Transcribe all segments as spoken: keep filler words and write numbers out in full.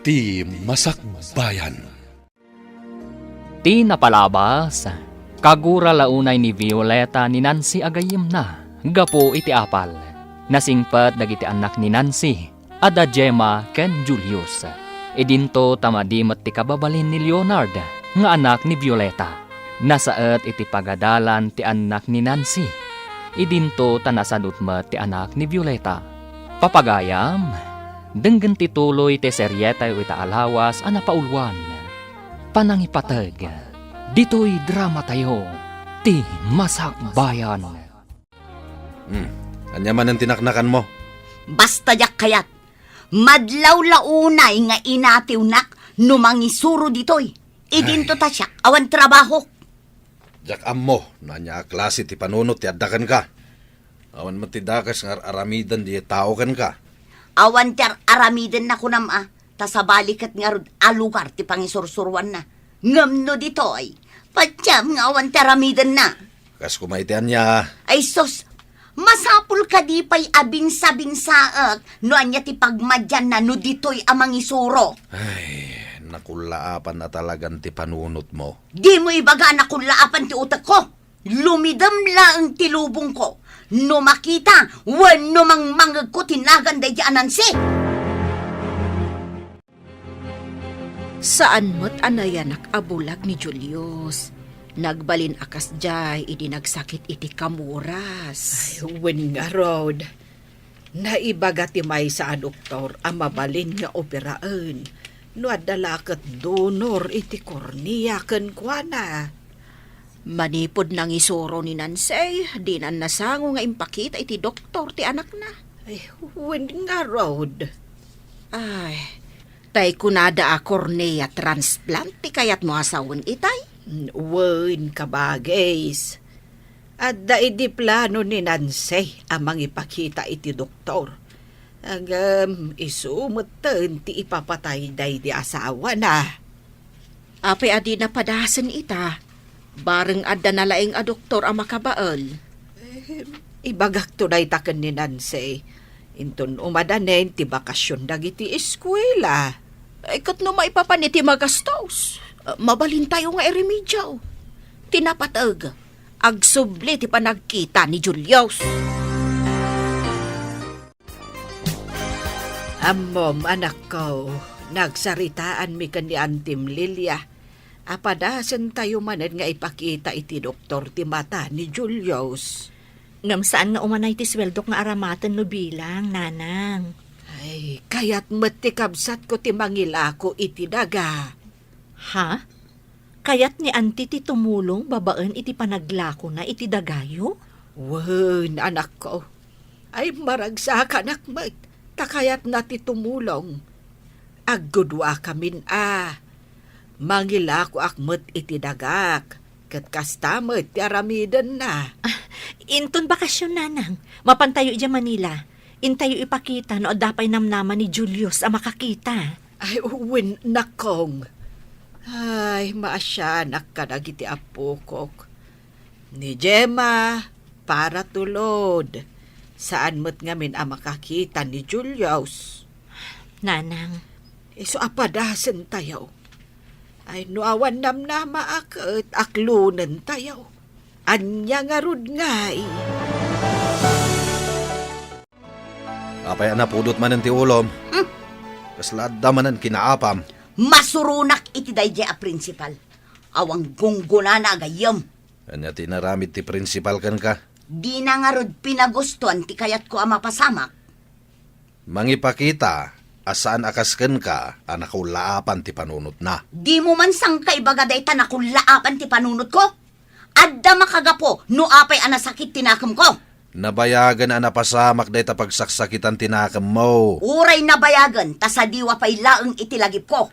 Ti Masakbayan. Ti napalabas, kagura la unay ni Violeta ni Nancy a gayyemna gapu iti apal. Nasingpet dagiti annak ni Nancy, a da Gemma ken Julius. Idinto ta madi met ti kababalin ni Leonard nga anak ni Violeta. Nasaet iti pagadalan ti annak ni Nancy. Idinto ta nasadut met ti anak ni Violeta. Papagayam, denggen ti tuloy ti serietayo ita a lawas a napauluan, Panangipateg. Ditoy dramatayo, Ti Masakbayan. Hmm. Ania manen ti naknakanmo? Basta diak kayat. Madlaw la unay nga inatiwnak no mangisuro ditoy. Idinto ta siak awan trabahok. Diak ammo no ania a klase ti panunot ti adda kenka. Awan met ti dakes nga ar-aramiden diay tao kenka. Awan ti ar-aramiden na kunam a, ta sabali ket ngarud a lugar ti pangisursuroanna. Ngem no ditoy, patiam nga awan ti aramidenna. Kas koma iti ania? Ay sus, masapul kadi pay a binsabinsaek no ania ti pagmadianna no ditoy a mangisuro. Ay, nakullaapan a talagan ti panunotmo. Dimo ibaga a nakullaapan ti utekko. Lumidem laeng ti lubongko no makita wenno mangmangegko ti nagan daydi a Nancy. Saan met a nayanak a bulag ni Julius. Nagbalin a kasdiay idi nagsakit iti kamuras. Ay, wen ngarud. Naibaga ti maysa a doktor a mabalin nga operaen no adda la ket donor iti kornea kenkuana. Manipud nangisuro ni Nancy, dinan nasango nga impakita iti doktor ti anakna. Ay, wen ngarud. Ay, tay kunada a cornea transplant ti kayatmo a sawen itay? Wen, kabagis. Adda idi plano ni Nancy a mangipakita iti doktor. Ngem isu metten ti ipapatay daydi asawana. Apay a dina padasen ita? Bareng adda nalaing a doktor a makabael. Eh, ibagakto dayta ken ni Nancy. Inton umadanen ti bakasyon dagiti eskuela. Ay, ket no maipapan iti magastos, ah, mabalintayo nga irimedyo. Ti napateg, agsubli ti panagkita ni Julius. Ammom, anakko, nagsaritaanmi ken ni Antim Lilia a padasentayo manen nga ipakita iti doktor ti mata ni Julius. Ngem saan nga umanay ti sueldok nga aramaten no bilang, nanang. Ay, kayat met ti kabsatko ti mangilako iti daga. Ha? Kayat ni Anti ti tumulong babaen iti panaglakona iti dagayo? Wen, anakko. Ay, maragsakanak met, ta kayatna ti tumulong. Agguduakamin a. Mangilakoak met iti dagak, ket kasta met ti aramidenna. Ah, inton bakasyon, nanang, mapantayo idiay Manila. Intayo ipakita no adda pay namnama ni Julius a makakita. Ay, wen, nakong. Ay, maasianak kadagiti appokok. Ni Gemma, para tulod. Saan met ngamin a makakita ni Julius. Nanang. Isu a padasentayo. Ay, no awan namnama a ket aklonentayo. Ania ngarud ngay? Apay a napudot manen ti ulom? Hmm. Kasla adda manen kinaapam? Masuronak iti daydiay a prinsipal. Awan gunggonana a gayyem. Ania ti inaramid ti prinsipal kenka? Dina ngarud pinagustuan ti kayatko a mapasamak. Mangipakita a saan a kas kenka a nakullaapan ti panunotna. Dimo man sangkaibaga dayta nakullaapan ti panunotko? Adda makagapu no apay a nasakit ti nakemko. Nabayagen a napasamak dayta pagsaksakitan ti nakemmo. Uray nabayagen ta sadiwa pay laeng iti lagipko.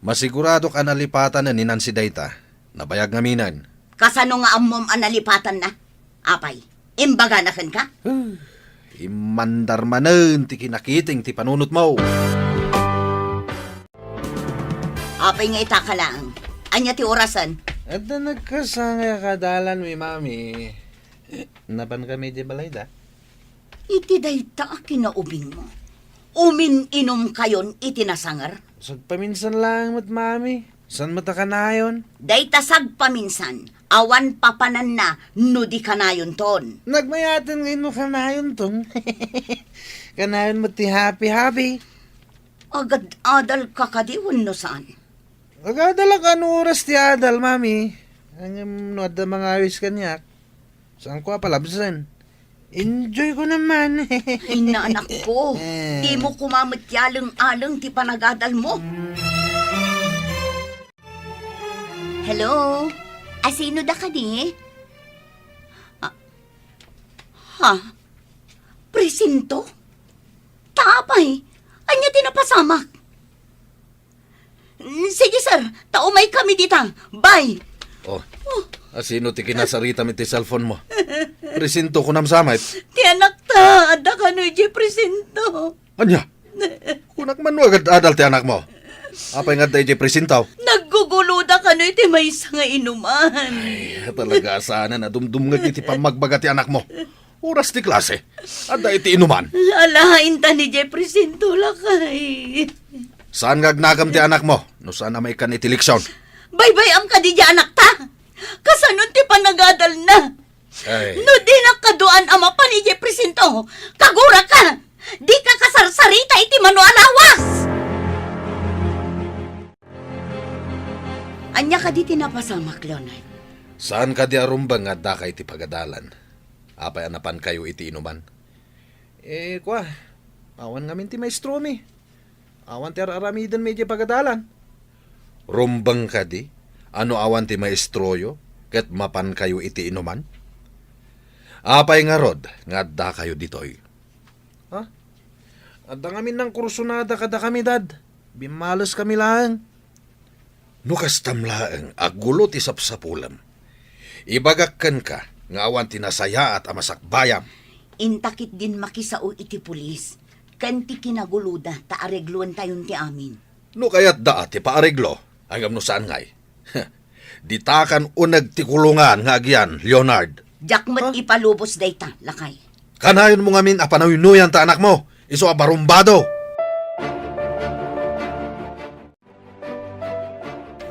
Masiguradok a nalipatanen ni Nancy dayta. Nabayag ngaminen. Kasano nga ammom a nalipatanna? Apay, imbagana kenka? Huh, immandar manen ti kinakiting ti panunotmo. Apay nga itaka laeng? Ania ti orasen? Adda nagkasangay a kadalanmi, Mami. Napankami idiay balayda. Iti dayta a kinaubingmo. Umin-inumkayon iti nasanger? Sagpaminsan laeng met, Mami. Saan met a kanayon? Dayta sagpaminsan, awan papananna no di kanayonton. Nagmayaten ngay no kanayonton. Kanayon met ti happy-happy. Agad-adal ka kadi wenno saan? Agadalak no oras ti adal, Mami. Ngem no adda mangawis kaniak, saanko a palabsen. Enjoy ko naman. Ay, na, anak ko. Eh. Di mo koma met yaleng-aleng ti panagadal mo. Hello? Asino da kadi? Ah, ha? Presinto? Ta apay? Ania ti napasamak? Sige, sir. Ta umaykami dita. Bye. Oh, asino ti kinasaritam iti cellphone mo? Presinto kunam sa met? Ti anakta, adda kano idiay presinto. Ania? Kunak man no agad-adal ti anakmo. Apay nga adda idiay presinto? Nagguguloda kano iti maysa nga inuman. Ay, talaga a saanen a dumdumngeg iti pammagbaga ti anakmo. Oras ti klase. Adda iti inuman. Alaen ta ni Jeffrey Sinto, lakay. Saan nga agnakam ti anakmo no saan a maikkan iti leksion? Baybay-am kadi diay anakta? Kasanon ti panagadalna? Ay. No dinak kaduan a mapan idiay presinto, kaguraka! Dika kasarsarita iti mano a lawas! Ania kadi ti napasamak, Leonard? Saan kadi a rumbeng nga addaka iti pagadalan? Apay a napankayo iti inuman? Eh, kua, awan ngamin ti maestromi. Awan ti ar-aramidenmi idiay pagadalan. Rumbeng kadi a no awan ti maestroyo ket mapankayo iti inuman? Apay ngarud nga addakayo ditoy? Ha? Adda ngamin nangkursonada kadakami, Dad. Bimmaleskami laeng. No kastam laeng a gulo ti sapsapulem, ibagak kenka nga awan ti nasayaat a masakbayam. Inta ketdin makisao iti pulis ken ti kinaguloda ta aregloentayon ti amin. No kayatda a ti paareglo, ngem no saan ngay, ditakan uneg ti kulongan nga agian, Leonard. Diak met ipalubos dayta, lakay. Kanayonmo ngamin a panuynuyan ta anakmo, isu a barumbado.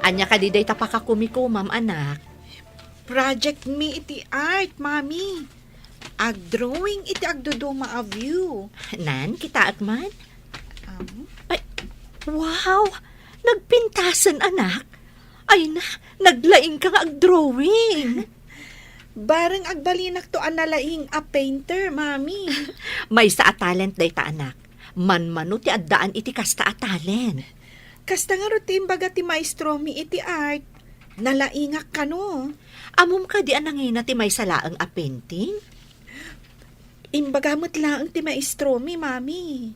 Ania kadi dayta pakakumikumam, anak? Project mi iti art, Mami. Agdrawing iti agduduma a view. Nan, kitaek man. Am? Ay, wow! Nagpintasen, anak. Ay na, naglaing ka nga agdrawing. Bareng agbalinakto a nalaing a painter, Mami. Maysa a talent dayta, anak. Manmano ti addaan iti kasta a talent. Kasta ngarud ti imbaga ti maestromi iti art. Nalaingak kano. Ammom kadi a nangina ti maysa laeng a painting? Imbaga met laeng ti maestromi, Mami.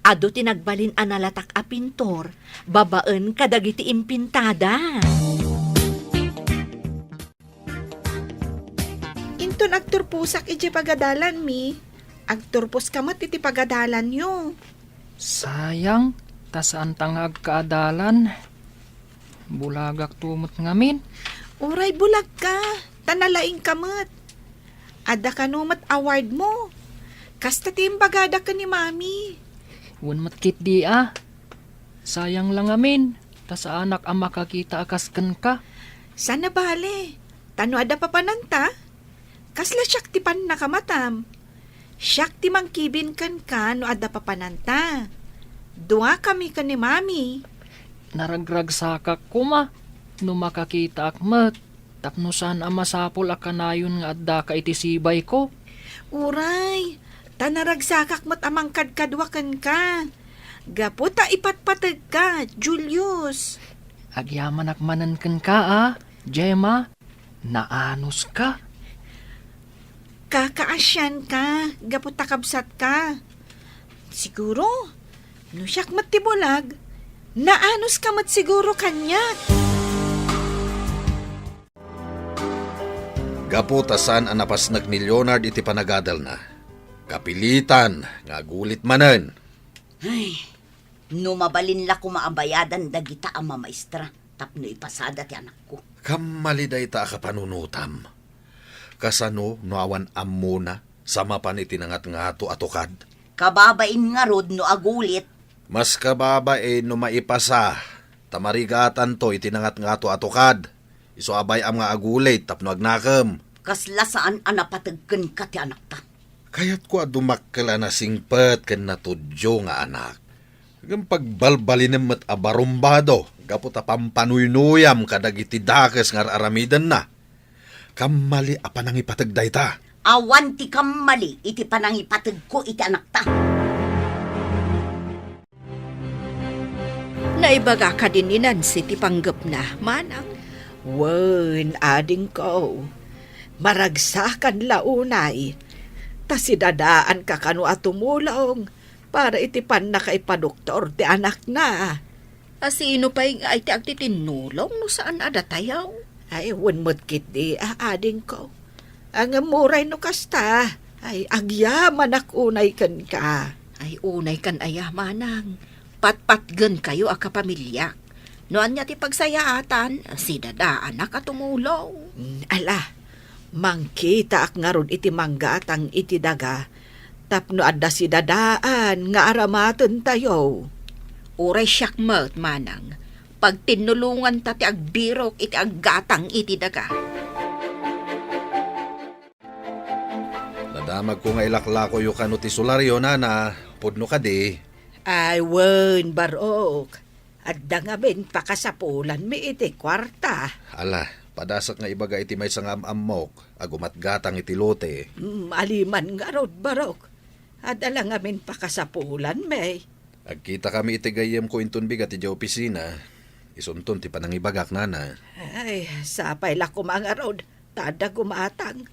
Adu ti nagbalin a nalatak a pintor babaen kadagiti impintada. Inton agturposak idiay pagadalanmi, agturposka met iti pagadalanyo. Sayang, ta saanta nga agkaadalan. Bulagakto met ngamin. Uray bulagka, ta nalaingka met. Adda kano met awardmo. Kasta ti imbagada ken ni Mami. Wen met ketdi a. Sayang la ngamin, ta saanak a makakita a kas kenka. Saan a bale, ta no adda papananta, kasla siak ti pannakamatam. Siak ti mangkibin kenka no adda papananta. Duakami ken ni Mami. Naragragsakak koma no makakitaak met tapno saan a masapul a kanayon nga addaka iti sibayko. Uray, ta naragsakak met a mangkadkadua kenka. Gapu ta ipatpategka, Julius. Agyamanak manen kenka a, Gemma. Naanuska. Kakaasianka gapu ta kabsatka. Siguro, no siak met ti bulag, naanuska met siguro kaniak. Gapu ta saan a napasnek ni Leonard iti panagadalna, kapilitan nga agulit manen. Ay, no mabalin la koma a bayadan dagita a mamaestra tapno ipasada ti anakko. Kammali dayta a kapanunotam. Kasano no awan ammona sa mapan iti nangatngato a tukad? Kababain ngarud no agulit. Mas kababain no maipasa, ta marigatanto iti nangatngato a tukad. Isu a bay-am nga agulit tapno agnakem. Kasla saan a napateg kenka ti anakta. Kayatko a dumakkel a nasingpet ken natudyo nga anak. Ngem pagbalbalinem met a barumbado gapu ta pampanuynuyam kadagiti dakes nga ar-aramidenna. Kammali a panangipateg dayta. Awan ti kammali iti panangipategko iti anakta. Naibaga kadi ni Nancy ti panggepna, manang? Wen, adingko. Maragsakan la unay. Ta sidadaanka kano a tumulong para iti pannakaipadoktor ti anakna. A sino pay ngay ti agtitinnulong no saan a datayo? Ay, wen met ketdi, a, adingko. A, ngem uray no kasta, ay, agyamanak unay kenka. Ay, unay kan aya, manang. Patpatgenkayo a kapamiliak. No ania ti pagsayaatan, sidadaanak a tumulong. Mm, ala, mangkitaak ngarud iti manggatang iti daga, tapno adda sidadaan nga aramatentayo. Uray siak met, manang, pagtinnulonganta ti agbirok iti aggatang iti daga. Nadamagko nga ilaklakoyo kano ti solaryo, nana, pudno kadi. Ay, wen, barok. Adda ngamin pakasapulanmi iti kuarta. Ala, padasek nga ibaga iti maysa nga am-ammok a gumatgatang iti lote. Mm, aliman ngarud, barok. Adda la ngamin pakasapulanmi. Agkitakami iti gayyemko inton bigat idiay opisina. Isunton ti panangibagak, nana. Ay, sapay la koma ngarud, ta adda gumatang.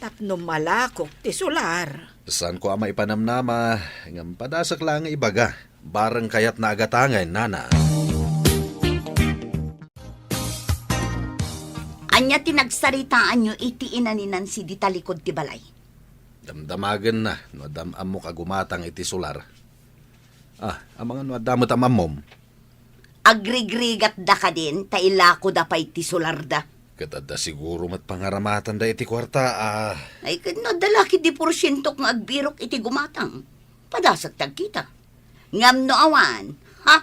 Tapno malakok ti solar. Saanko a maipanamnama, ngem padasek laeng nga ibaga. Bareng kayatna a gatangen, nana. Ania ti nagsaritaanyo iti ina ni Nancy di talikod ti balay? Damdamagenna no adda am-ammok a gumatang iti solar. Ah, amangan no adda met am-ammom. Agrigrigatda kadin, ta ilakoda pay ti solarda. Ket adda siguro met pangaramatanda iti kuarta, ah. Ay, ket no adda la ketdi porsientok nga agbirok iti gumatang, padasek ti agkita. Ngem no awan, ha?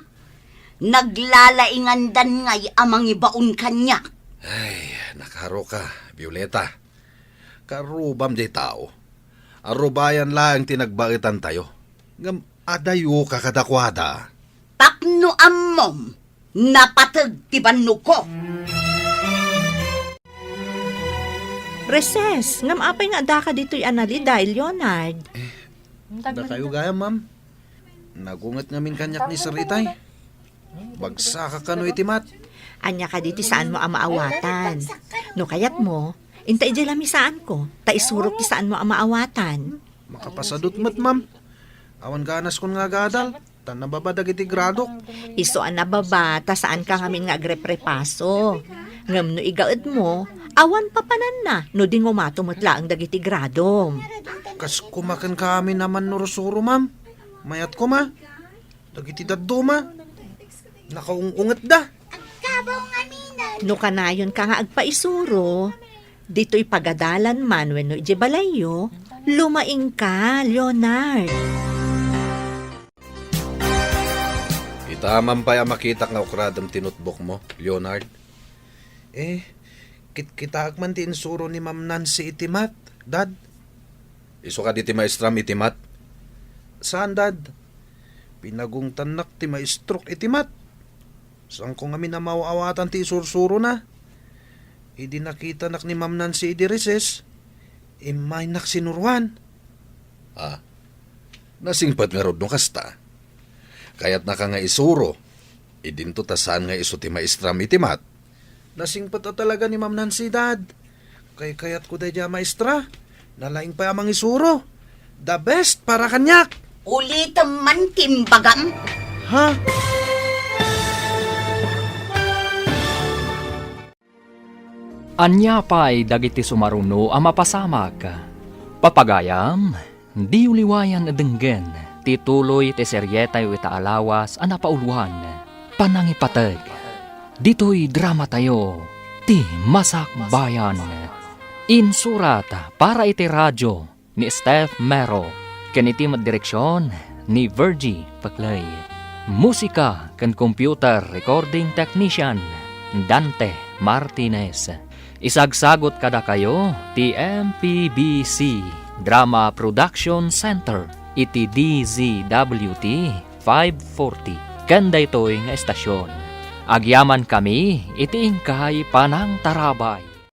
Naglalaingandan ngay a mangibaon kaniak. Ay, nakaruka, Violeta. Karubam diay tao. Arubayan laeng ti nagbaetantayo. Ngem adayoka kadakuada. Tapno ammom, napateg ti bannogko. Reses, ngem apay nga addaka ditoy a naliday, Leonard? Dakayo gayam, ma'am. Nagunget ngamin kaniak ni Sir Itay. Bagsaka kano iti mat. Ania kadi ti saanmo a maawatan? No kayatmo, inta idiay lamisaanko, ta isurok ti saanmo a maawatan. Makapasadut met, ma'am. Awan ganaskon nga agadal, ta nababa dagiti gradok. Isu a nababa, ta saanka ngamin nga agreprepaso. Ngem no igaedmo, awan papananna no di ngumato met laeng dagiti gradom. Kas kumaken kami naman nursuro, ma'am. Mayat koma. Dagiti dadduma, nakaung-ungetda. No kanayonka nga agpaisuro, ditoy pagadalan man wenno idiay balayyo, lumaingka, Leonard. Ita man pay a makitak nga ukradem ti notebookmo, Leonard. Eh, kitkitaek man ti insuro ni Ma'am Nancy iti mat, Dad. Isu kadi ti maestram iti mat? Saan, Dad. Pinagungtannak ti maestrok iti mat. Saanko ngamin a maaw-awatan ti isursurona. Idi nakitanak ni Ma'am Nancy idi recess, immaynak sinuroan. Ah, nasingpet ngarud no kasta. Kayatnaka nga isuro, idinto ta saan nga isu ti maestram iti mat. Nasingpet a talaga ni Ma'am Nancy, Dad. Kaykayatko daydiay a maestra. Nalaing pay a mangisuro. The best para kaniak. Ulitem man ti imbagam. Ha? Ania pay dagiti sumaruno a mapasamak? Papagayam, diyo liwayan a denggen ti tuloy ti serietayo ita a lawas a napauluan, Panangipateg. Ditoy dramatayo, Ti Masakbayan. Insurat para iti radio ni Steph Mero. Ken iti met direksion ni Virgie Peclay. Musika ken computer recording technician, Dante Martinez. Isagsagot kadakayo ti M P B C Drama Production Center iti D Z W T five forty. Ken daytoy nga estasion, agyamankami iti inkay panangtarabay.